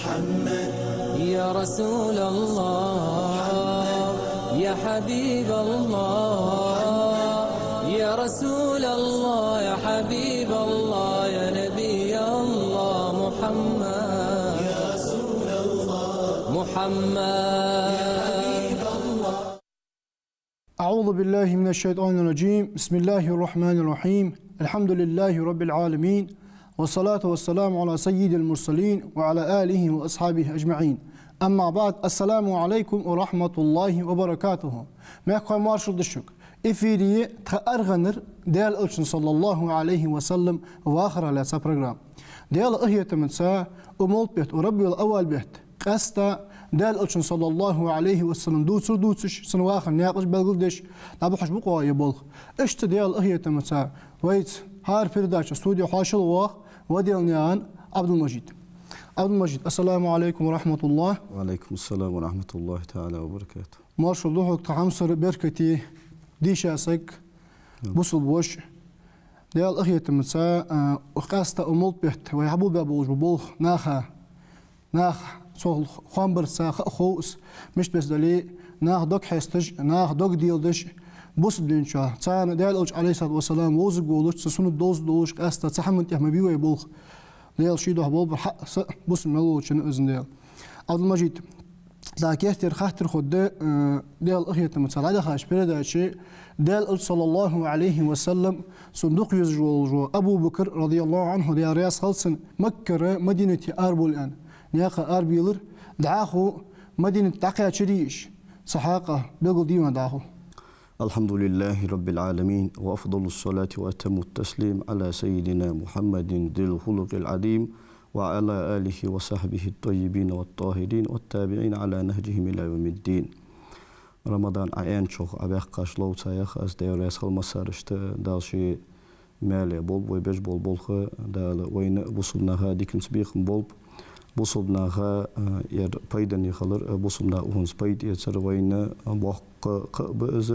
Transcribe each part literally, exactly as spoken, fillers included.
يا رسول الله، يا حبيب الله، يا رسول الله، يا حبيب الله، يا نبي الله محمد. يا رسول الله، محمد. يا حبيب الله. أعوذ بالله من الشيطان الرجيم. بسم الله الرحمن الرحيم. الحمد لله رب العالمين. والصلاة والسلام على سيد المرسلين وعلى آله وأصحابه أجمعين. أما بعد. السلام عليكم ورحمة الله وبركاته. Мехкахой, моаршал да шуга. Эфире тха аргӀанара Даьла Элчан, صلى الله عليه وسلم, вахара лаьца программа. Даьла къахетамца, укх малт бетта, укх Рабиул-аввал бетта, къаьстта Даьла Элчан, صلى الله عليه وسلم, дувцар дувцаш, цун вахара наькъаш белгалдеш, дӀабахьаш ба-кх ер болх. Иштта Даьла къахетамца вайца хӀара передаче студе хьоашалгӀа воагӀа Ваделнаькъан Ӏабдул-Мажид. Ӏабдул-Мажид, السلام عليكم ورحمة الله. وعليكم السلام ورحمة الله تعالى وبركاته. Моаршал да хьога, тха хьамсара, беркате дийша саг, бусалба воша. Даьла къахетамца, а, къаьстта укх малт бетта вай хьабоалабаь болаш ба болх наха, нах цох хоам барца ха а хов аз, мишта бесса дале, нах дог хьесташ, нах дог деладеш, бусалба дина чу, царна Даьла Элча, عليه الصلاة والسلام, вовзаргволаш, цун суннат довзаргдолаш, къаьстта цу хӀаман тӀа ма бий вай болх. Даьла ший духьа болба хьа а, са а бусалба мел волчоа, из Даьла. Ӏабдул-Мажид, тха кертера хаттар хургда, э, Даьла къахетамца дӀадахача передаче Даьла Элча, صلى الله عليه وسلم, цунна дукха везаш волаш вола Абу Бакр, رضي الله عنه, Даьла раьза хилва цунна, Маккара Мадинате арабовла аьнна, наькъа арабийлар, дӀахо Мадинате дӀакхаьчарий уж, цу хьакъехьа белгалде вайна дӀахо. الحمد لله رب العالمين، وأفضل الصلاة وأتم التسليم على سيدنا محمد ذي الخلق العظيم، وعلى آله وصحبه الطيبين الطاهرين والتابعين على نهجهم إلى يوم الدين. Рамадан Ӏа аьнначох Ӏа баьккхача ловца яха аз, Даьла раьза хилва массарашта, Дала ший маьле болба вай беш бола болх, Дала вайна а бусалба наха а диканца бекхам болба. Бусалба наха, а, ер пайдане хилар, а, бусалба наха укхунца пайда эцар вайна боккха кхаъ ба из,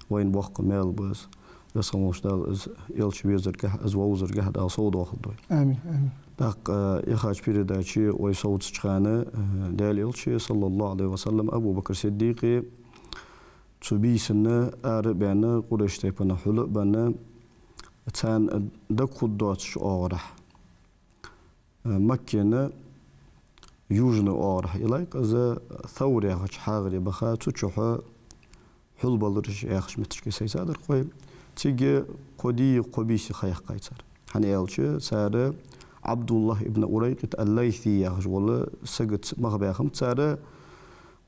вайна боккха маьл ба из. Веза хинна волча Дала из Элча везаргахьа, из вовзаргахьа Дала совдоахалда вай. Амин, амин. ТӀаккха, а, яхача передаче вай совцача хана, а, Даьла Элча, صلى الله عليه وسلم, Абу Бакр Сиддикъа, цу бийсанна ара а баьнна, Къурайш тайпанах хьул а баьнна, царна дага хургдоацача оагӀорахьа, Маккана южный оагӀорахьа, йоах, из Савр яхача хьагӀаре баха, цу чухьа хьулбалараш яхача моттиге сайцадар-кх вай. Цига кхо ди, кхо бийса ха яьккхай цар. ХӀана аьлча, цар Ӏабдуллахь ибн Урайкъит ал-Лайси яхаш вола сагаца мах баь хиннаб цар,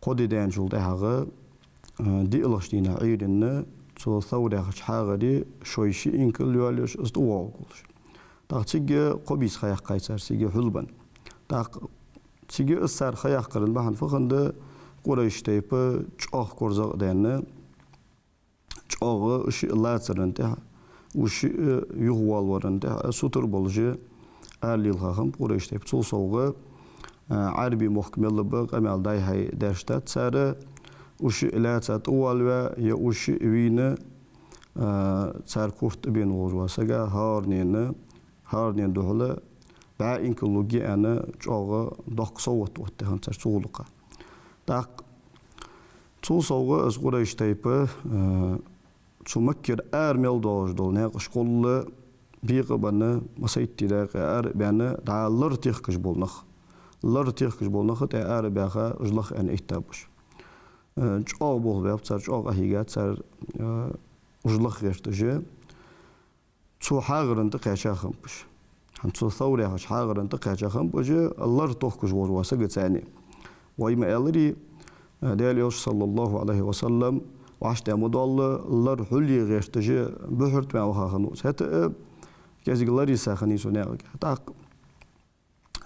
кхо ди даьнначул тӀехьагӀа, а, диълагӀча дийнахьа Ӏуйранна цу Савр яхача хьагӀаре шоай ши инкал йоалаеш, из тӀавоагӀаргволаш. ТӀаккха цига кхо бийса ха яьккхай цар, цига хьулбенна. ТӀаккха цига из цар ха яккхара бахьан фу хиннад, Къурайш тайпа чӀоагӀа корзагӀа а даьнна, чӀоагӀа уж шиъ лацара тӀехьа, уж шиъ юхавоалавара тӀехьа сутара болаш ара лелха хиннаб Къурайш тайпа. Цул совгӀа, а, Ӏарбий мохк мел ба къамаьл дӀай-хьай даьржадац цар, уж шиъ лаьца тӀавоалаваь, е уж шиъ вийна, а, цар корта тӀабена волаш вола саг хӀаранена, хӀаранена духьала бӀаь инкал лургья аьнна, чӀоагӀа доккха совгӀат оттадаь хиннад цар цу гӀулакха. ТӀаккха цул совгӀа из Къурайш тайпа, а, цу Маккара ара мел долаш дола наькъаш кхолла бекъа а баьнна, массайтта дакъа ара а баьнна, дӀа лар техкаш бола нах. Лар техкаш бола нах тӀа ара а баьха, уж лаха аьнна эттаб уж. Э, чӀоагӀа болх баьб цар, чӀоагӀа къахьийгад цар, э, уж лаха гӀерташ. Цу хьагӀара тӀа кхаьча хиннаб уж. ХӀанз цу Савр яхача хьагӀара тӀа кхаьча хиннаб уж, лар тохкаш волаш вола саг царна. Вай ма аьларий, э, Даьла Элча, صلى الله عليه وسلم, вӀаштӀехьа ма доалла, лар хьулъе гӀерташ, бухьарта ваьнна ваха хиннав из. ХӀаьта а кӀезига лар йиса хиннай цу наькъагахьа. ТӀаккха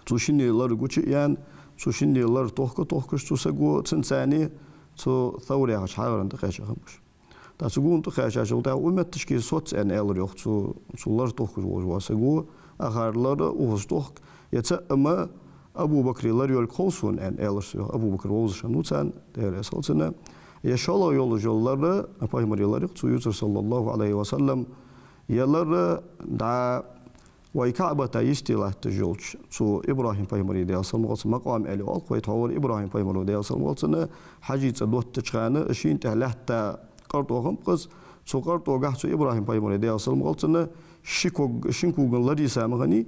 цу шинне лар гуча а яьнна, цу шинне лар тохка-тохкаш цу саго, цунца цхьана цу Савр яхача хьагӀара тӀа кхаьча хиннаб уж. ТӀаккха цу гун тӀа кхаьчачул тӀехьагӀа укх моттигашка соц аьнна аьлар йоах цу, цу лар тохкаш волаш вола саго, акхар лар укхаза тохк, е цаӀ ма Абу Бакра лар йолга хов сона аьнна аьлар цо йоах. Абу Бакр вовзаш хиннав царна, Даьла раьза хилва цунна. Е шоллагӀа йолаш йола лар, пайхамара лар я-кх цо ювцар, صلى الله عليه وسلم, е лар дӀа Вай КаӀбата йисте латташ йолча цу ИбрахӀим пайхамара, Даьла салам хилда цунна, макъам аьле оал-кх вай, тхьовра ИбрахӀим пайхамара, Даьла салам хилда цунна, хьажцӀа доттача хана шийна тӀехьа лаьтта къартӀо хиннаб-кх из. Цу къартӀогахьа цу ИбрахӀим пайхамара, Даьла салам хилда цунна, ши ког, шин коган лар йиса ма хиннай,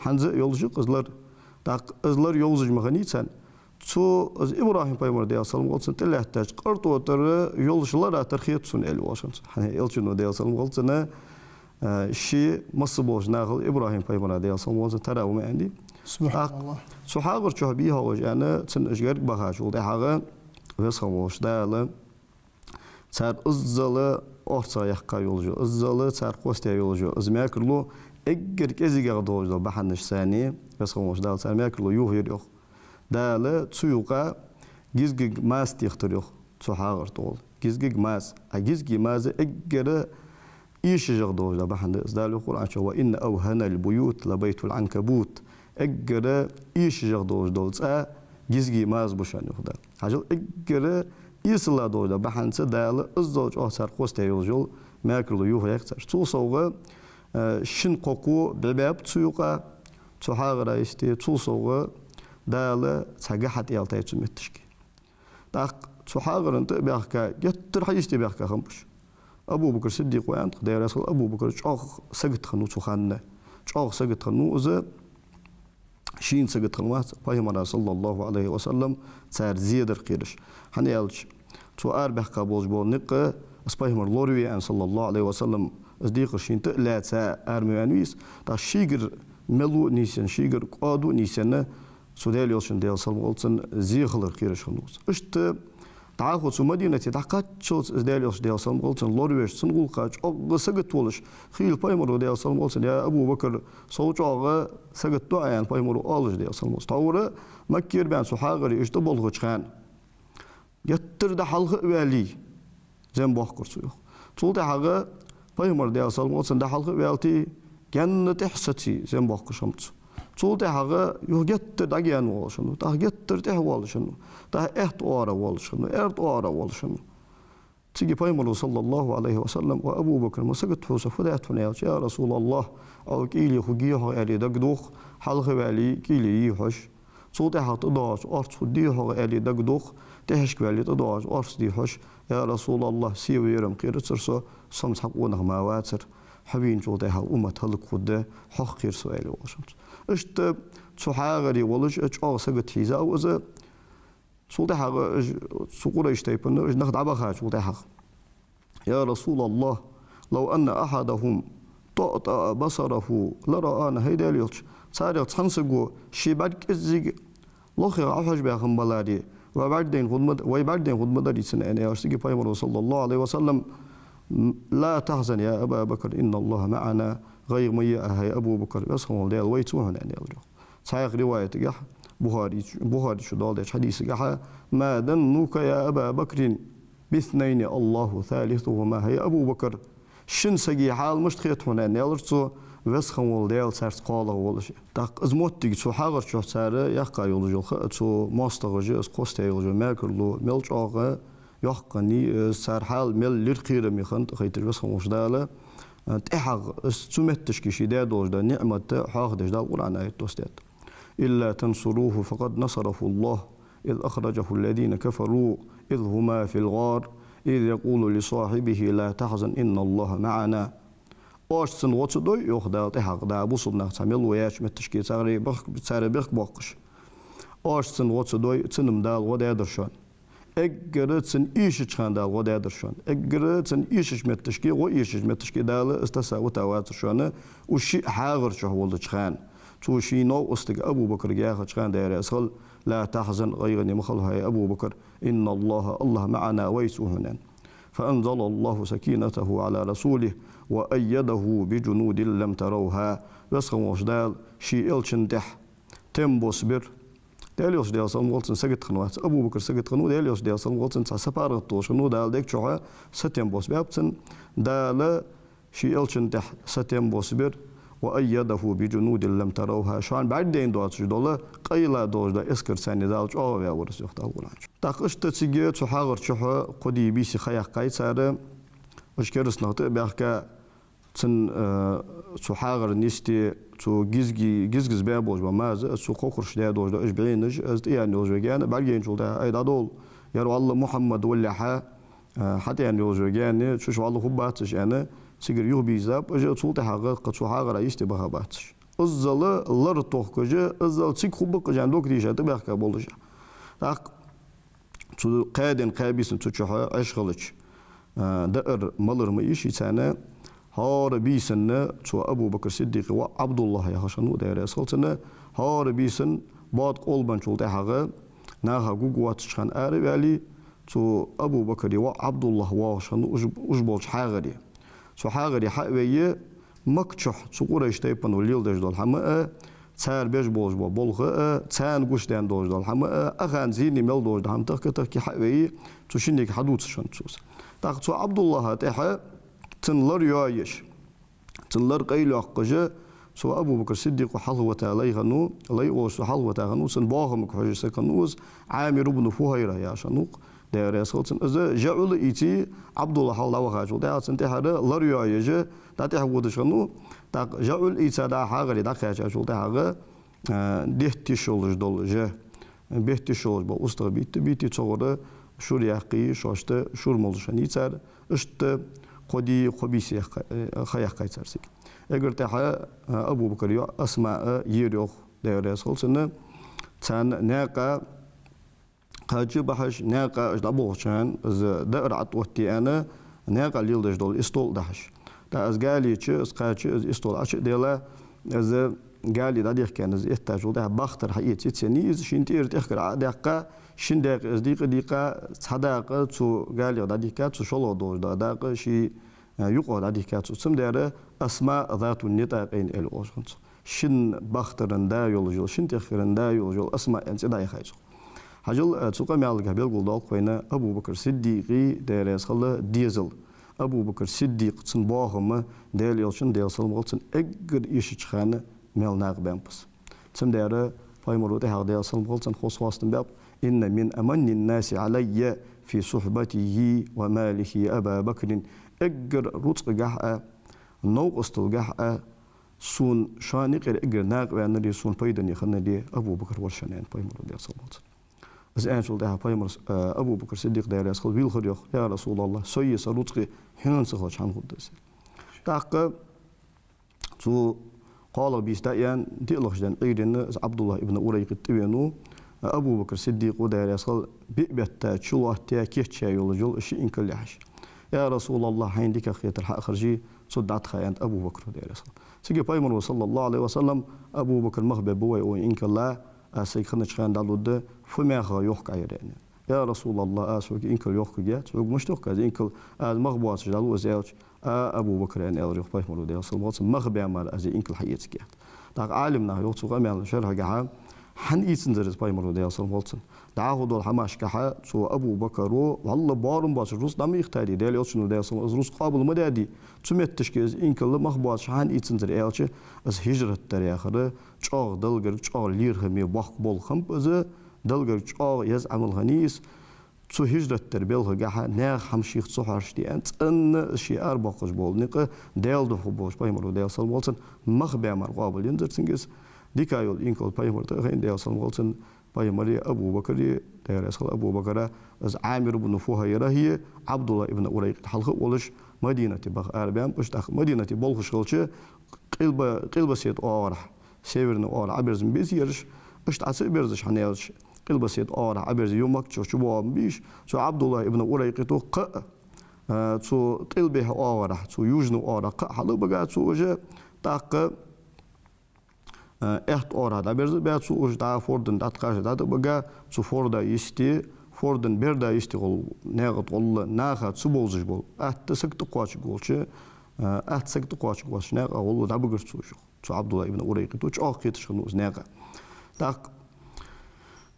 хӀанз а йолаш я-кх из лар. ТӀаккха из лар йовзаш ма хиннай царна. Цу, из ИбрахӀим пайхамар, Даьла салам хилда цунна, тӀалаьттача къартӀо тӀара йолаш лара тара хет сона, аьле оал шоана цо. ХӀана аьлча, Даьла салам хилда цунна, а, ший масса болча нахал ИбрахӀим пайхамара, Даьла салам хилда цунна, тара ва ма аьннадий. СубхьаналлахӀ. ТӀаккха цу хьагӀар чу бийхьа ховш аьнна, цунна уж гарга бахачул тӀехьагӀа, Веза хинна волча Дала цар иззал орцагӀа яьккха йолаш я, иззал цар кхоссадаь йолаш я из мекарло, эггара кӀезигагӀа долаш дола бахьанаш санна, Веза хинна волча Дала цар мекарло йохаяьр йоах. Дала цу юкъа гизгага маза техийтар йоах, цу хьагӀар тӀагӀолла. Гизгага маза. А гизгий маза эггара эшашагӀа долаш дола бахьан да из. Дала йоах Къуръан чу: «وإن أوهن البيوت لبيت العنكبوت». Эггара эшашагӀа долаш дола цӀа гизгий маза ба шоана, йоах Дала. Хьажал, эггара эсала долаш дола бахьанца Дала иззал чӀоагӀа цар кхоссадаь йолаш йола мекарло йохаяьй-кх цар. Цул совгӀа, э, шин кхокхо бӀи баьб цу юкъа, цу хьагӀара йисте, цул совгӀа Дала цхьа га хьатӀаялтай цу метташка. ТӀаккха цу хьагӀара тӀа а баьхка, геттара хьайисте баьхка хиннаб уж. Абу Бакр Сиддикъа аьннад-кх, Даьла раьза хилва, Абу Бакр чӀоагӀа сагота хиннав цу хана. ЧӀоагӀа сагота хиннав из, шийна сагота хиннавац, пайхамара, صلى الله عليه وسلم, цар зе дар кхераш. ХӀана аьлча, цо арабаьккха болаш бола никъ, из пайхамар лораве аьнна, صلى الله عليه وسلم, из декхар шийна тӀа а лаьца, ара ма ваьннавий из. ТӀаккха шийгара мел а нийсъенна, шийгара кӀода а нийсъенна, цу Даьла Элчан, Даьла салам хилда цунна, зе хилар кхераш хиннав из. Иштта дӀахо цу Мадинате дӀакхаччалца из Даьла Элча, Даьла салам хилда цунна, лоравеш, цун гӀулакха чӀоагӀа сагота волаш, хийла пайхамара, Даьла салам хилда цунна: «Я Абу Бакр, сов чӀоагӀа сагота ду Ӏа», — аьнна, пайхамара оалаш, Даьла салам хилда цунна. Тхьовра Маккера баьнна цу хьагӀара уж тӀаболхача хана геттара дӀахьалха а ваьле, зем боаккхар цо, йоах. Цул тӀехьагӀа пайхамар, Даьла салам хилда цунна, дӀахьалха а ваьле, гаьна тӀехьа сеце, зем боаккхаш хиннаб цо. Цул тӀехьагӀа юха геттара дӀагаьна воалаш хиннав, тӀаккха геттара тӀехьа воалаш хиннав, тӀаккха аьтта оагӀорахьа воалаш хиннав, аьрда оагӀорахьа воалаш хиннав. Цига пайхамара, صلى الله عليه وسلم: «Ва Абу Бакр, ма сагота хьо, со фу даьд хьона?» — аьлча: «Я Расулаллахӏ, Ӏа кӀийле хургья-хьогӀ аьле дагадох, хьалха ваьле кӀийле йий хьожаш. Цул тӀехьагӀа тӀадоагӀача орца хургдий-хьогӀ аьле дагадох, тӀехьашка ваьле тӀадоагӀача орца дий хьожаш. Я Расулаллахӏ, сий вера-м кхерацар со, со-м цхьа къонах ма вацар. Хьо вийначул тӀехьагӀа уммат хӀалакхургда, хьох кхер со», — аьле оалаш хиннад цо. Иштта цу хьагӀаре волаш чӀоагӀа сагота хьийзав из. Цул тӀехьагӀа уж, цу Къурайш тайпан уж нах дӀабахачул тӀехьагӀа: «يا رسول الله، لو أن أحدهم طأطأ بصره لرآنا», хӀай Даьла Элча, царех цхьан саго ший бӀарг кӀеззига лохе Ӏохьожабаь хиннабаларе, вай бӀаргадайна хургма д-, вай бӀаргадайна хургма дарий цунна, аьнна, аьлча, цига пайхамара, صلى الله عليه وسلم: «لا تحزن يا أبا بكر، إن الله معنا», гӀайгӀа ма е Ӏа, хӀай Абу Бакр, Веза хинна вола Даьла вайца ва хьона, аьнна, аьлар йоах. Цхьаькха риваятагахь, Бухари, Бухари чу доаладеча хьадисагахь: «ما ظنك يا أبا بكر باثنين الله ثالثهما», хӀай Абу Бакр, шин сага хьал мишта хет хьона, аьнна, аьлар цо, Веза хинна вола Даьла царца кхоалагӀа волаш. ТӀаккха из моттиг, цу хьагӀар чу цар яьккха йолаш йола ха а, цу моастагӀаша из кхоссадаь йолаш йола мекарло мел чӀоагӀа йоккха хиннай, из цар хьал мел лира кхераме хиннад, тӀахайташ Веза хинна волча Дала, а, тӀехьагӀа из цу метташка ший даь долаш дола ниӀмат хьоахадеш Дала Къуръан аят доссадаьд: «إلا تنصروه فقد نصره الله إذ أخرجه الذين كفروا إذ هما في الغار إذ يقول لصاحبه لا تحزن إن الله معنا». Оаш цунна гӀо ца дой, йоах Дала тӀехьагӀа, да, бусалба нах цхьа мел ваьча метташка царех бехк-, царех бехк боаккхаш. Оаш цунна гӀо ца дой, цунна-м Дала гӀо даьдар шоана. Эггара цунна эшача хана Дала гӀо даьдар шоана. Эггара цунна эшача метташка, гӀо эшача метташка Дала из тесса вита вацар шоана, уж шиъ хьагӀар чу волча хана. Цо ший новкъостага Абу Бакрага яхача хана, Даьла раьза хилва: «لا تحزن», гӀайгӀане ма хила хьо, хӀай Абу Бакр, «إن الله», АллахӀ, «معنا», вайца ва хьона, аьнна. «فأنزل الله سكينته على رسوله وأيده بجنود لم تروها». Веза хинна волча Дала ший Элчан тӀехьа тем боссабир. Даьла Элча, Даьла салам хилда цунна, сагота хиннавац Абу Бакр, сагота хиннав, Даьла Элча, Даьла салам хилда цунна, цхьа са паргӀата долаш хиннав, Дала дег чухьа са тем боссабаьб цунна. Дала ший Элчан тӀехьа са тем боссабир. «وأيده بجنود لم تروها». Шоана бӀаргадайна доацаш дола, къайла долаш дола эскар санна Дала чӀоагӀа ваь вар из, йоах Дала Къуръан чу. ТӀаккха иштта цига цу хьагӀар чу кхо ди, бийса ха яьккхай цар, уж кераста нах тӀа а баьхка, цун, э, цу хьагӀара йисте, цу гизги-, гизгаз баь болаш бола маза, цу кхокхарш даь долаш да, уж бӀенаш, из тӀаяьнна йолаш вега аьнна, бӀаргайначул тӀехьагӀа: «Ай, дӀадовла, ер валла Мухьаммад валлехьа, э, хьатӀаяьнна йолаш вега аьнна, цу чу валла хӀама бацаш», аьнна, цигара юхабийзаб уж, цул тӀехьагӀа кхы цу хьагӀара йисте баха бацаш. Иззал лар тохкаш, иззал цига хӀама бакъажан дог тийша тӀабаьхка болаш. ТӀаккха цу кхаь ден, кхаь бийсан цу чухьа Ӏеш хилча, а, даар-малар ма ийший царна, хӀара бийсан цу Абу Бакр Сиддикъа воӀ Ӏабдуллахь яхаш хиннав, Даьла раьза хилва цунна, хӀара бийсан боад къоалабенначул тӀехьагӀа наха гургвоацача хана ара а ваьле, цу Абу Бакра воӀ Ӏабдуллахь воагӀаш хиннав уж, уж болча хьагӀаре. Цу хьагӀаре хьа а вайе, Макка чухь цу Къурайш тайпано леладеш дола хӀама а, цар беш болаш бола болх а, царна гучадаьнна долаш дола хӀама а, ахана зене мел долаш дола хӀама тахка-тахка хьа а вайе, цу шиннега хьадувцаш хиннад цо из. ТӀаккха цу Ӏабдуллахьа тӀехьа цун лар йоаеш, цун лар къайлайоаккхаш, цу Абу Бакр Сиддикъо хьалхавита лай хиннав, лай волаш цо хьалхавита хиннав, цун боахамга хьожаш саг хиннав из, Ӏамир ибн ФухӀайра яхаш хиннав-кх, Даьла раьза хилва цунна. Из жаӀул а ийце, Ӏабдуллахь хьалха дӀавахачул тӀехьагӀа цунна тӀехьара лар йоаеш, дӀатӀехьаводаш хиннав. ТӀаккха жаӀул а ийца дӀа хьагӀаре дӀакхаьчачул тӀехьагӀа, а, детта йиш йолаш дола жа, бетта йиш йолаш бола устагӀа битта-битте, цогӀара шура яьккхе, шоашта шура молаш хиннай цар, иштта кхо ди, кхо бийса яьккха-, э, ха яьккхай цар цига. Эггара тӀехьа, а, Абу Бакра йоӀ Асмаъ а ер йоах, Даьла раьза хилва цунна, царна наькъа кхача бахьаш, наькъа уж дӀаболхача хана, из даар ӀотӀаотте аьнна, наькъа леладеш дола истол а дахьаш. ТӀаккха из гали чу, из кхача, из истол Ӏочу а делла, из гали дӀадехка аьнна, из эттачул тӀехьагӀа бахтар хьаэца йицъеннай из, шийна тӀера тӀехкар Ӏо а даьккха, шин даькъа из дийкъа а дийкъа, цхьа дакъа цу галех дӀадийхка, цу шоллагӀа долаш дола дакъа ший, а, юкъах дӀадийхка цо. Цудухьа Асмаъ затун-нитӀакъайн аьле оалаш хиннад цох. Шин бахтара да йолаш йола, шин тӀехкара да йолаш йола Асмаъ аьнна цӀи дӀаяхай цох. Хьажал, а, цу къамаьлагахьа белгалдоал-кх вайна Абу Бакр Сиддикъий, Даьла раьза хилва, дезал. Абу Бакр Сиддикъ, цун боахам, Даьла Элчан, Даьла салам хилда цунна, эггара эшача хана мел накъабаьннаб из. Цудухьа Пайхамаро тӀехьагӀа, Даьла салам хилда цунна, хоза хоастам баьб: «إن من أمن الناس علي في صحبته وماله أبا بكر». Эггара рузкъагахьа а, новкъосталгахьа а сона, шоана юкъера эггара накъаваьннари, сона пайдане хиннари Абу Бакр вар шоана, аьннад Пайхамаро, Даьла салам хилда цунна. Из аьнначул тӀехьагӀа Пайхамара, а, Абу Бакр Сиддикъ, Даьла раьза хилва, вийлхар йоах: «Я РасулаллахӀ, сои са рузкъеи хьона ца хилча хӀана хургда из?» ТӀаккха цу кхоалагӀа бийса дӀаяьнна, диълагӀча ден Ӏуйранна из Ӏабдуллахь ибн Урайкъит тӀавенав Абу Бакр Сиддикъо, Даьла раьза хилва, биъ бетта чулоаттаяь, кийчъяь йолаш йола ши инкал яхьаш. «Я РасулаллахӀ, хьайна дикагӀа хетар хьа а харжий, цу тӀа дӀатӀахьа», аьннад Абу Бакро, Даьла раьза хилва. Цига Пайхамаро, саллаллахӀу Ӏалайхи ва саллам: «Абу Бакр, мах бергба вай укх инкала, аз сайга хиннача хана дӀалургда, фу меха йохк Ӏа ер», аьнна. «Я РасулаллахӀ, аз хьога инкал йохкаргьяц». «Хьога мишта йохк аз инкал? Аз мах боацаш дӀалу из», аьлча, «А, Абу Бакр, — аьнна, аьлар йоах Пайхамаро, Даьла салам хилда цунна, — мах бе мара аз из инкал хьаэцаргьяц». ТӀаккха Ӏалимнаха йоах цу къамаьла шархьагахьа: хӀана ийцанзар из Пайхамаро, Даьла салам хилда цунна? ДӀахо дола хӀамашкахьа цу Абу Бакро, валла, боарам боацаш рузкъа дӀа ма ихтадий, Даьла Элчано, Даьла салам, из рузкъа къоабал ма даьдий. Цу метташка из инкал мах боацаш хӀана ийцанзар аьлча, из хӀижрат дар яхар чӀоагӀа Далла гарга, чӀоагӀа лерхӀаме, боккха болх хиннаб из, Далла гарга чӀоагӀа еза Ӏамал хиннай из. Цу хӀижрат дара белхагахьа наьха хӀама шийх ца хьоарчаде аьнна, цӀенна ший арабоаккхаш бола никъ Даьла духьа болаш, Пайхамаро, Даьла салам хилда цунна, мах бе мара къоабал янзар цунга из. Дика йола инкал Пайхамара тӀа а хайна, Даьла салам хилда цунна, Пайхамари Абу Бакри, Даьла раьза хилва Абу Бакра, из Ӏамир ибн ФухӀайрахи Ӏабдуллахь ибн Урайкъити хьалха а волаш, Мадинате баха арабаьннаб уж. ТӀаккха Мадинате болхаш хилча, къилба-, къилбаседа оагӀорахьа, северни оагӀорахьа Ӏоберза ма безий ераш, иштта Ӏо ца а берзаш, хӀана аьлча къилбаседа оагӀорахьа Ӏоберзе, юха Макка чу чубоагӀа ма бий уж. Цу Ӏабдуллахь ибн Урайкъито кхы а, а, цу къилбехьа оагӀорахьа, цу южни оагӀорахьа кхы а хьалбига цо уж, тӀаккха, а, аьтта оагӀорахьа дӀаберза а баь цо уж, дӀа форда дӀатӀакхача дӀатӀабига, цу форда йисте, форда берда йисте гӀолла, наькъа тӀа гӀолла наха ца бовзаш бола, атта саг тӀакхоачаргволча, а, атта саг тӀакхоачаргвоацача наькъа гӀолла дӀабигар цо уж. Цу Ӏабдуллахь ибн Урайкъито чӀоагӀа кхеташ хиннав из наькъа. ТӀаккха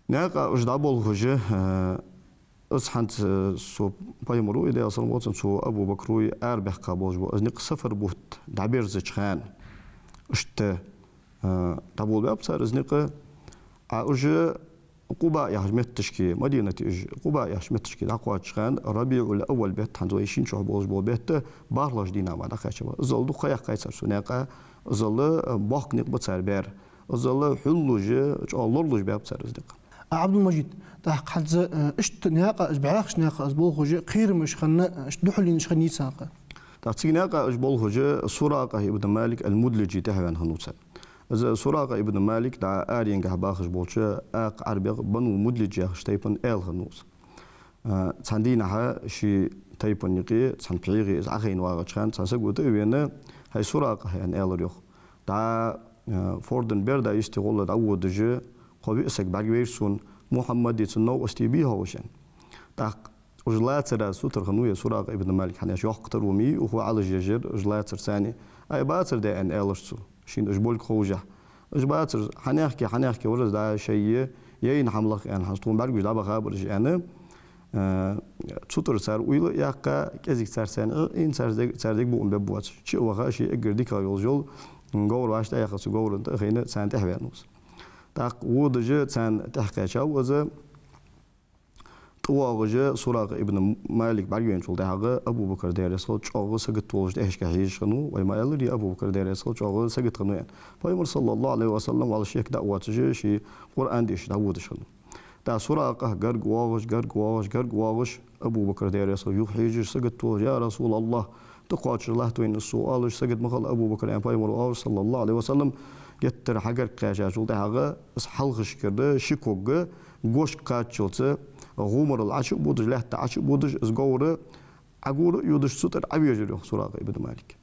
наькъа уж дӀаболхаш, э, из хӀанз, э, цу Пайхамаро, Даьла салам хилда цунна, цу Абу Бакро арабаьккха болаш бола из никъ сафар бутт дӀаберзача хана, иштта, э, дӀаболабаьб цар из никъ. А уж Къуба яхача метташка, Мадинате уж Къуба яхача метташка дӀакхоачача хана, РабиӀул-Аввал бетта, хӀанз вай шийна чухь болаш бола бетта, бархӀлагӀча дийнахьа мара дӀакхаьчаб. Иззал дукха кхайкхайцар цу наькъа, иззал, э, боккха никъ ба цар баьр. Иззал хьуллуш, чӀоагӀа лоралуш баьб цар из никъ. А, Ӏабдул-Мажид, тӀаккха хӀанз, э, иштта наькъа, из бӀаьхача наькъа, из болхаш, кхерамаш хинна, иштта духьалонаш хиннай царна? ТӀаккха цига наькъа уж болхаш, Суракъа ибн Малик ал-Мудлижи тӀехьаваьнна хиннав царна. Из Суракъа ибн Малик дӀа аренгахьа бахаш болча акха Ӏарбех Бану Мудлиж яхача тайпан аьла хиннав из. А, цхьан дийнахьа ший тайпан юкъе, цхьан пхьегӀа из Ӏохайна вагӀача хана, цхьан саго тӀа а вена: «ХӀай Суракъа», — аьнна, аьлар йоах. «ДӀа, а, форда берда йисте гӀолла дӀаводаш, кхо виъ саг бӀаргавайра сона, Мухьаммади цун новкъостий бий хьовш», — аьнна. ТӀаккха уж лацара сутара хиннав ер Суракъа ибн Малик, хӀана аьлча йоккха таро ма йий укхо Ӏалашъеш ер, уж лацар царна. «Ай, бацар да», — аьнна, аьлар цо, шийна уж болга ховшшехь. «Уж бацар, хьанехке, хьанехке вар из, дӀа шоай яйна хӀама лаха», — аьнна, хӀанз тхона бӀаргагуш дӀабахабар уж, аьнна, э, цу тӀара цар уйла а яьккха, кӀезига цар царна Ӏийна, цар дег-, цар дегабуам бергбоацаш, чу а ваха, ший эггара дикагӀа йолаш йола говр вӀаштӀехьаяьккха, цу говрана тӀа а хайна, царна тӀехьаваьннав из. ТӀаккха водаш царна тӀехьакхаьчав из. ТӀавоагӀаш Суракъа ибн Малик бӀаргавайначул тӀехьагӀа Абу Бакр, Даьла раьза хилва цунна, чӀоагӀа сагота волаш тӀехьашка хьежаш хиннав, вай ма аьларий, Абу Бакр, Даьла раьза хилва цунна, чӀоагӀа сагота хиннав аьнна. Пайхамар, саллаллахӀу Ӏалайхи ва саллам, вӀалла шек дӀа а воацаш, ший Къуръан дешаш дӀаводаш хиннав. ТӀаккха Суракъа гарга воагӀаш, гарга воагӀаш, гарга воагӀаш, Абу Бакр, Даьла раьза хилва цунна, юха хьежаш, сагота волаш: «Я РасулаллахӀ, тӀакхоачаш латт вайна из сов», — оалаш, сагота ма хила, Абу Бакр, аьнна, Пайхамаро оалаш, саллаллахӀу Ӏалайхи ва саллам. Геттара хьагарга кхаьчачул тӀехьагӀа из хьалхашкара ши ког гошка кхаччалца гӀомарал Ӏочу а бодаш, лаьтта Ӏочу а бодаш, из говр Ӏогора а йодаш, цу тӀара Ӏовежар йоах Суракъа ибн Малик.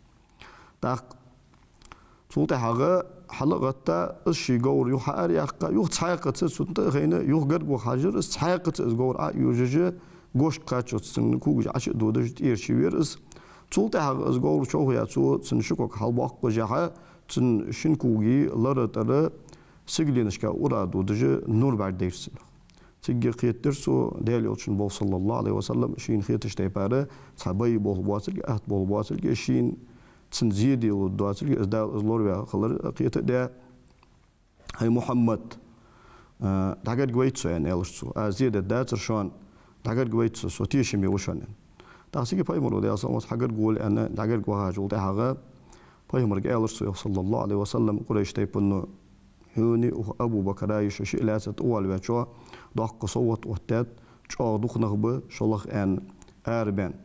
ТӀаккха цул тӀехьагӀа хьал а гӀетта, из ший говр юха хьаараяьккха, юха цхьаькхаза цунна тӀа а хайна, юха гарга ваха хьежар из, цхьаькхаза из говр Ӏо а йожаш, гошка кхаччалца цун когаш Ӏочу а додаш, тӀера чувера из. Цул тӀехьагӀа из говр човхаяь, цо цун ши ког хьалбоаккхашехьа, цун шин коги лара тӀара сигаленашка ура додаш, нур бӀаргадайра цунна. Цигга кхетадир цо Даьла Элчан болх, саллаллахӀу Ӏалайхи ва саллам, шийна хеташ тайпара, цхьа бай болх боацилга, атта болх боацилга, шийна цунна зе де лургдоацилга, из Дала из лораваь хилар кхета а даь: «ХӀай Мухьаммад, а, дӀагарга вайта со», — аьнна, аьлар цо. «Аз зе дергдацар шоана, дӀагарга вайта со, со тешаме ва шоана», — аьнна. ТӀаккха цига Пайхамаро, Даьла салам хилда цунна, хьагарга вола, аьнна, дӀагарга вахачул тӀехьагӀа Пайхамарга аьлар цо йоах, саллаллахӀу Ӏалайхи ва саллам, Къурайш тайпано: «Хьони укх Абу Бакраи шо шиъ лаьца тӀавоалаваьчоа доккха совгӀат оттадаьд, чӀоагӀа дукха нах ба, шо лаха аьнна арабаьнна.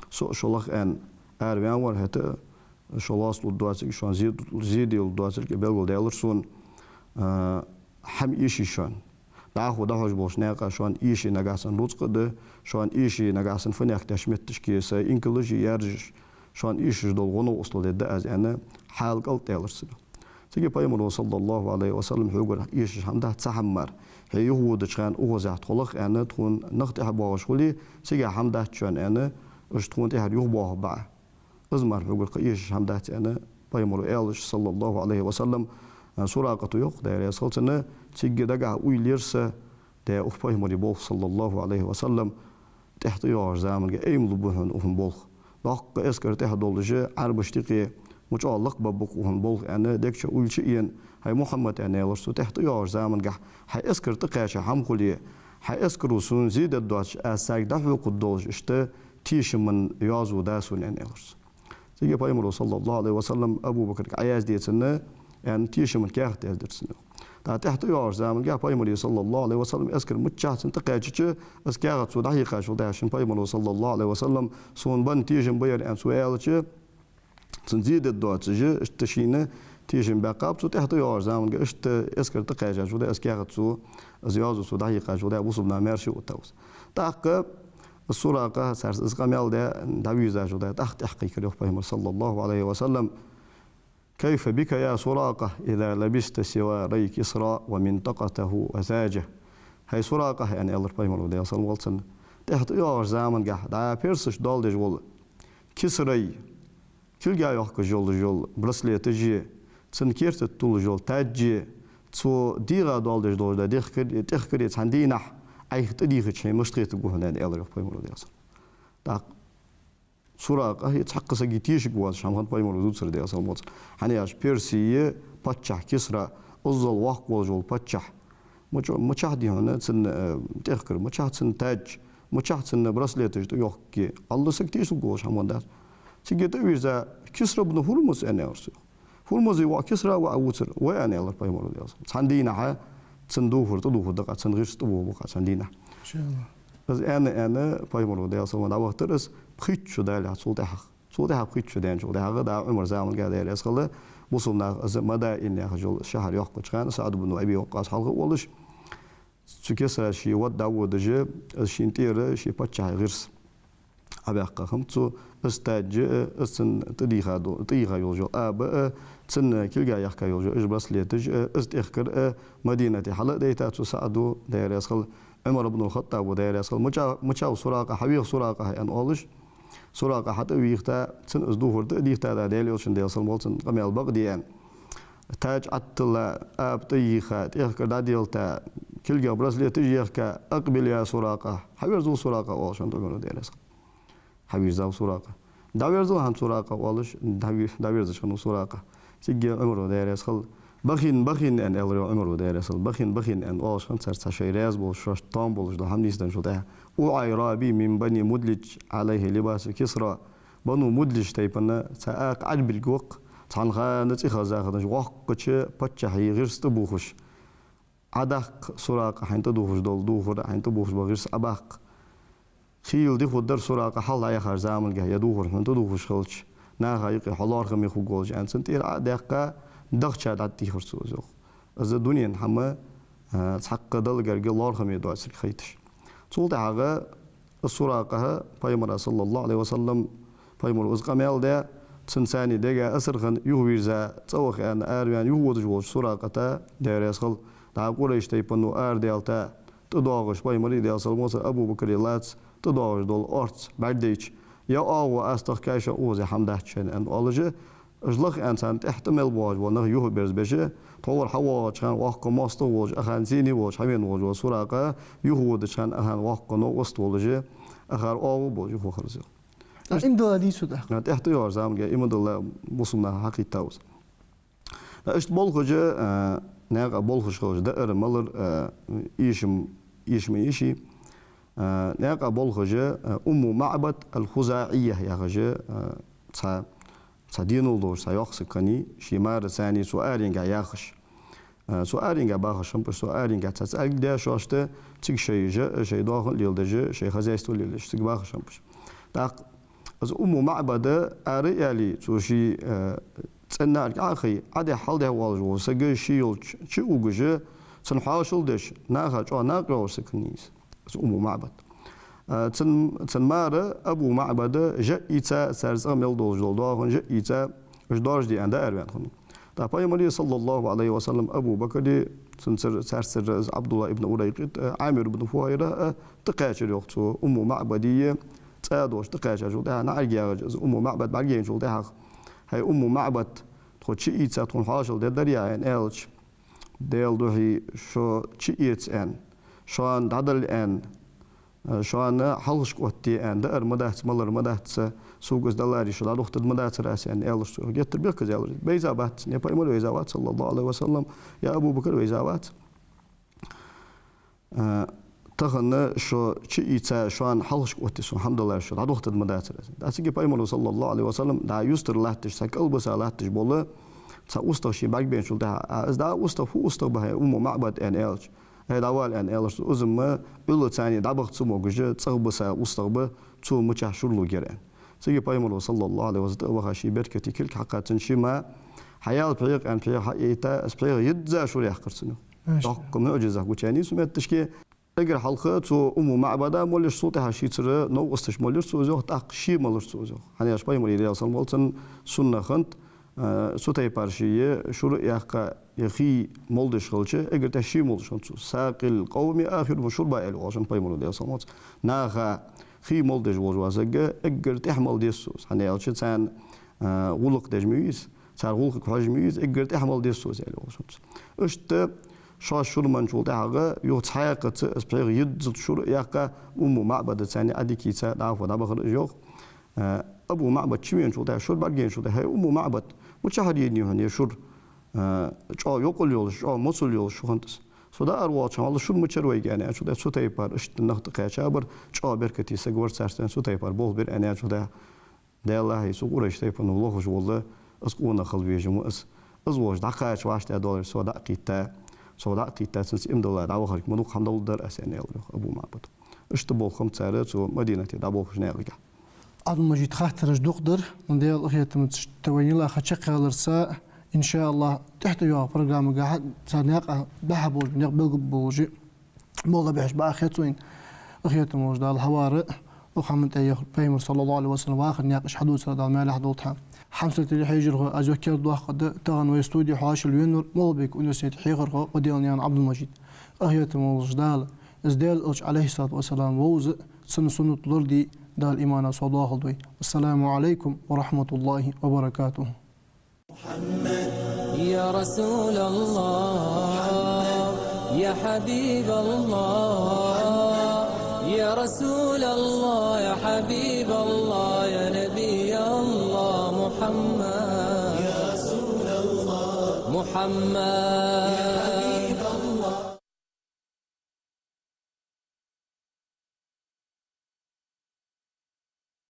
Со а шо лаха аьнна араваьнна вар, хӀаьта а шо лоацалургдоацилга, шоана зе, зе де лургдоацилга белгалдаьлар сона, а, хӀама эший шоана. ДӀахо дӀахьош болча наькъа шоана эший, нагахьа санна рузкъа а да, шоана эший, нагахьа санна фанех деш метташка са инкалаш а яржаш, шоана эшаш дола гӀо-новкъостал дергда аз», — аьнна, хьал кӀалтӀадаьлар цун. Цига Пайхамаро, саллаллахӀу Ӏалайхи ва саллам: «Хьогара эшаш хӀама дац, цхьа хӀама мара. Хье юхаводача хана укхазахьа тхо лаха аьнна, тхона нах тӀехьабоагӀаш хуле, цигахьа хӀама дац шоана аьнна, уж тхона тӀехьара юхабоахаргба Ӏа. Из мара хьогара кхы эшаш хӀама дац», — аьнна, Пайхамаро аьлча, саллаллахӀу Ӏалайхи ва саллам, Суракъата йоах, Даьла раьза хилва цунна: «Цига дагахьа уйла ела са, де укх Пайхамара болх, саллаллахӀу Ӏалайхи ва саллам, тӀехьа тӀайоагӀача заманга эймалургба хьона укхун болх. Доккха эскар тӀехьа долаш, Ӏарбашта юкъе ма чӀоагӀа лакхбаргба-кх укхун болх», — аьнна, дег чу уйла чу а ена: «ХӀай Мухьаммад, — аьнна, аьлар цо, — тӀехьа тӀайоагӀача замангахьа хьа эскар тӀакхаьчача хӀама хуле, хьа эскаро сона зе дергдоацаш аз царга дӀахьокхаргдолаш, иштта тешама йоазув да сона», — аьнна, аьлар цо. Цига Пайхамаро, саллаллахӀу Ӏалайхи ва саллам, Абу Бакарга: «Ӏа язде цунна», — аьнна, тешама каьхат яздир цунна. ТӀаккха тӀехьа тӀайоагӀача замангахьа Пайхамара, саллаллахӀу Ӏалайхи ва саллам, эскар миччахьа цунна тӀакхаьчача, из каьхат цо дӀахьийкхачул тӀехьагӀа шийна Пайхамаро, саллаллахӀу Ӏалайхи ва саллам, сона бенна тешам ба ер, аьнна, цо аьлча, цунна зе дергдоацаш, иштта шийна тешам баьккхаб цо. ТӀехьа тӀайоагӀача заманга, иштта эскар тӀакхаьчачул тӀехьагӀа, из каьхат цо, из йоазув цо дӀахьийкхачул тӀехьагӀа, бусалба наха маьрша оттав из. ТӀаккха Суракъа, цар из къамаьл даь, дӀавийрзачул тӀехьагӀа, тӀаккха тӀехьакхайкар йоах Пайхамара, саллаллахӀу Ӏалайхи ва саллам: «كيف بك يا سراقة إذا لبست سواري كسرى ومنطقته وتاجه». «ХӀай Суракъа, — аьнна, аьлар Пайхамаро, Даьла салам хилда цунна, — тӀехьа тӀайоагӀача замангахьа дӀа персашта доаладеш вола Кисрай кулга йохкаш йолаш йола браслеташ а, цун керта тӀа туллаш йола тадж а, цо дегӀа доаладеш долаш да дехкар-, тӀехкаре цхьан дийнахьа Ӏайха тӀадийхача хьона мишта хетаргва хьона», — аьнна, аьлар йоах Пайхамаро, Даьла салам. ТӀаккха Суракъа, из цхьаккха сага тешаргвоацаш хӀама хиннад Пайхамаро дувцар, Даьла салам хилда цунна. ХӀана аьлча персий паччахь Кисра, иззал воккха волаш вола паччахь, Мича-, мичахьа дий хьона цун, э, тӀехкар, мичахьа цун тач, мичахьа цун браслеташ тӀайохкий. Алла саг тешал гуш хӀама дац. Цига тӀавийрза Кисра бну Хурмуз аьнна аьлар цо. Хурмузе воӀ Кисра воӀ вувцар, вай аьнна аьлар пайхамара, Даьла салам. Цхьан дийнахьа цун дувхар тӀадувхаргда-кх, цун гӀирс тӀабохаргба-кх цхьан дийнахьа. Машалла. Из аьнна, аьнна, пайхамара, Даьла салам, дӀавахийтар из пхийтта шу далехь цул тӀехьагӀа. Цул тӀехьагӀа пхийтта шу даьнначул тӀехьагӀа, дӀа Ӏумара замалга, Даьла раьза хилва, бусалба наха из Мадаин яхаш йола шахьар йоаккхача хана, СаӀд бну Аби Ваккъас хьалха а волаш, цу Кисра ший воӀ дӀаводаш, из шийна тӀера ший паччахьа гӀирс Ӏобаьккха хиннаб цо, из тач а, из цун тӀадийха до-, тӀайийха йолаш йола аба а, цун кулга яхка йолаш йола уж браслеташ а, из тӀехкар а Мадинате хьал а дайта цу СаӀда, Даьла раьза хилва, Ӏумар ибн аль-ХаттӀаба, Даьла раьза хилва, мича-, мичав Суракъа, хьавеха Суракъа аьнна оалаш, Суракъа хьатӀавийхийта, цунна из дувхар тӀадийхийта, Даьла Элчан, Даьла салам хилда цунна, къамаьл бакъ даь аьнна. Тач Ӏоттаяь, аба тӀайийха, тӀехкар дӀаделлийта, кулгах браслеташ а ехка, «أقبل يا سراقة», хьаверзал Суракъа оалаш хиннад Ӏумара, Даьла раьза хилва. Хьавийрзав Суракъа. ДӀаверзал хӀанз Суракъа оалаш, дӀаве-, дӀаверзаш хиннав Суракъа. Цига Ӏумара, Даьла раьза хилва, «بخ بخ» аьнна аьлар Ӏумара, Даьла раьза хилва. «بخ بخ» аьнна оалаш хиннад цар цхьа шоай раьза болаш, шоашта тоам болаш дола хӀама нийсденначул тӀехьагӀа. «أوعي رابي من بني مدلج عليه لباس كسرى». Бану Мудлиж тайпан цхьа акха Ӏарбилг ва-кх, цхьан хана цӀихеза хиннача воккхача паччахьа гӀирс тӀабувхаш. Ӏодаккха, Суракъа, хьайна тӀадувхаш дола дувхар, хьайна тӀабувхаш бола гӀирс Ӏобаккха. Хийла ди хургдар Суракъа, хьалха дӀаяхача замалга ер дувхар хьона тӀадувхаш хилча, наха юкъе хьо лоархӀаме хургволаш, аьнна, цунна тӀера Ӏо а даьккха, дахча дӀатӀатехар цо из, йоах. Из дунен хӀама, а, цхьаккха Далла гарга лоархӀаме доацилга хайташ. Цул тӀехьагӀа из Суракъа пайхамара, صلى الله عليه وسلم, пайхамара из къамаьл даь, цунца цхьана дега асар хинна, юхавийрза, цӀа ваха аьнна, араваьнна, юхаводаш волча Суракъата, Даьла раьза хилва, дӀа Къурайш тайпано арадаьлийта, тӀадоагӀаш, пайхамара, Даьла салам хилда цунна, Абу Бакара лаца тӀадоагӀаш дола орц бӀаргадайча, ер оагӀув астагӀа кхы шоана укхаза хӀама дац шоана, аьнна оалаш, уж лаха аьнна царна тӀехьа тӀа мел боагӀаш бола нах юхаберзабеш, тхьовра хьавоагӀача хана воккха моастагӀа волаш, ахарна сийна волаш, хьавена волаш вола Суракъа, юхаводача хана ахарна воккха новкъост волаш, ахар оагӀув болаш юхавахар из, йоах. А, иман дилла дийцад тӀаккха? А, тӀехьа тӀайоагӀача замалга иман дилла бусалба наха хьакхийттав из. Иштта болхаш, а, наькъа болхаш хилча, даар-малар, а, эшам, эшам ма эший, а, наькъа болхаш, а, Умму МаӀбад аль-ХузаӀийя яхаш, а, цхьа, цхьа денал долаш, цхьа йоккха саг хиннай, ший мараца цхьана цу аренгахьа яхаш. А, цу аренгахьа бахаш хиннаб уж, цу аренгахьа цхьа цӀалг даь шоашта, цига шоай жа, шоай доахан леладеш, шоай хозяйство леладеш, цига бахаш хиннаб уж. ТӀаккха из Умму МаӀбад ара а яьле, цо ший, а, цӀен наӀарга Ӏо а хайе, Ӏодехьа-хьалдехьа воалаш вола саг ше йолча чу а вугаш, цунна хьоашал деш, наха чӀоагӀа накъайоалаш саг хиннай из, из Умму МаӀбад. А, цун, цун мара Абу МаӀбада жа а ийца, цар цӀагӀа мел долаш дола доахан жа а ийца, уж доаржаде аьнна дӀаараваьнна хиннав. ТӀаккха пайхамара, صلى الله عليه وسلم, Абу Бакара, цунцара, царцара из Ӏабдуллахь ибн Урайкъита а, Ӏамир ибн ФухӀайра а тӀакхаьчар, йоах, цу Умму МаӀбадий цӀа долаш тӀакхаьчачул тӀехьагӀа, наӀарга ягӀаш из Умму МаӀбад бӀаргаяйначул тӀехьагӀа: «ХӀай Умму МаӀбад, тхо чу а ийца, тхона хьоашал дергдарий Ӏа?» — аьнна аьлча, «Даьла духьа, шо чу а эца аьнна, шоана дӀадала аьнна, шоана хьалхашка оттаде аьнна даар ма дац, малар ма дац са, сога из даларе шо дӀадохийтаргда ма дацар аз», — аьнна, аьлар цо. Геттара бехказа аьлар из. Вайза вац, е пайхамар вайза вац, صلى الله عليه وسلم, е Абу Бакар вайза вац. А, тахан шо чу а ийца, шоана хьалхашка оттаде сона хӀама даларе шо дӀадохийтаргда ма дацар аз. ТӀаккха цига пайхамара, صلى الله عليه وسلم, дӀа юстара латташ, цхьа кӀалбиса латташ бола цхьа устагӀа шийна бӀаргабайначул тӀехьагӀа: «А, из дӀа устагӀа, фу устагӀа ба, хӀай Умму МаӀбад?» — аьнна аьлча, «ХӀай, дӀавала, — аьнна, аьлар цо, — из-м Ӏуйрийца дӀабаха ца могаш, цӀагӀа биса устагӀа ба, цо мичахьа шура лургьяр», — аьнна. Цига пайхамара, صلى الله عليه وسلم, тӀа а ваха, ший беркате кулг хьакха, цун шимма: «Хьаяла пхьегӀа», — аьнна, пхьегӀа хьаяйта, из пхьегӀа йизза шура яьккхар цунна. Маша. Доккха муӀжиза гучаяьннай цу метташка. Эггара хьалха цу Умму МаӀбада моллаш, цул тӀехьагӀа шийцара новкъосташ моллар цо из, йоах, тӀаккха ше моллар цо из, йоах. ХӀана аьлча пайхамара, Даьла салам хилда цунна, сунна хиннад, а, цу тайпара ший шура а яьккха, е хий молдеш хилча, эггара тӀехьа ше молдеш хиннад цо. «ساقي القوم آخرهم شربا», — аьле оалаш хиннад пайхамара, Даьла салам хилда цунна. Наха хий молдеш волаш вола саг эггара тӀехьа мала деза цо из. ХӀана аьлча царна, а, гӀулакх деш ма вий из, цар гӀулакхага хьожаш ма вий из, эггара тӀехьа мала деза цо из, аьле оалаш хиннад цо. Иштта шоаш шура менначул тӀехьагӀа юха цхьаькхаза из пхьегӀа йизза шура а яьккха, Умму МаӀбада цхьана Ӏодика ийца дӀахо дӀабахар уж, йоах. А, Абу МаӀбад чувеначул тӀехьагӀа, шура бӀаргаяйначул тӀехьагӀа: «ХӀай Умму МаӀбад, мичахьара енай хьона ер шура? А, чӀоагӀа йокъал йолаш, чӀоагӀа моцал йолаш шу хиннад из». Цу даар волча хана шун мичара вайга аьнна, аьнначул тӀехьагӀа цу тайпара иштта нах тӀакхаьча а бар, чӀоагӀа беркате саг вар царца, цу тайпара болх бир аьнна, аьнначул тӀехьагӀа, Даьллахьа, цу Къурайш тайпан лохаш вола из къонах хила везаш ва из. Из волча дӀакхача вӀаштӀехьа долаш, цо дӀа а кхийтта, цо дӀа а кхийтта, цунца иман дилла дӀавахарга ма дукха хӀама долаш дар аз, аьнна, аьлар йоах Абу МаӀбада. Иштта болх хиннаб цар цу Мадинате дӀаболхаш наькъагахьа. Ӏабдул-Мажид, хаттараш дукха дар, но Даьла къахетамца тха вай йилла ха чакхъяларца, иншааллахӀ, тӀехьа тӀайоагӀача программагахьа цар наькъа дӀа-хьа болаш ба, наькъ белгалболаш ба. Болх беш баха хет цо вайна. Къахетам болаш Дала хьавар, укх хӀаман тӀа яхар Пайхамар, саллаллахӀу Ӏалайхи ва саллам, вахара наькъаш хьадувцар Дала маьлехьа долда хьа. ХьамсартӀера хьежархой, аз юха кердадоаккх, тахан вай студе хьоашалгӀа венавар МагӀалбика университета хьехархо Къоделнаькъан Ӏабдул-Мажид. Къахетам болаш Дала, из Даьла Элча, Ӏалайхи ссалату вассалам, вовза, цун суннат лораде, Дала имана совдоахалда вай. Ассаламу Ӏалайкум ва рахьматуллахӀи ва баракатухӀ. يا رسول الله، يا حبيب الله، يا رسول الله، يا حبيب الله، يا نبي الله محمد. يا رسول الله، محمد.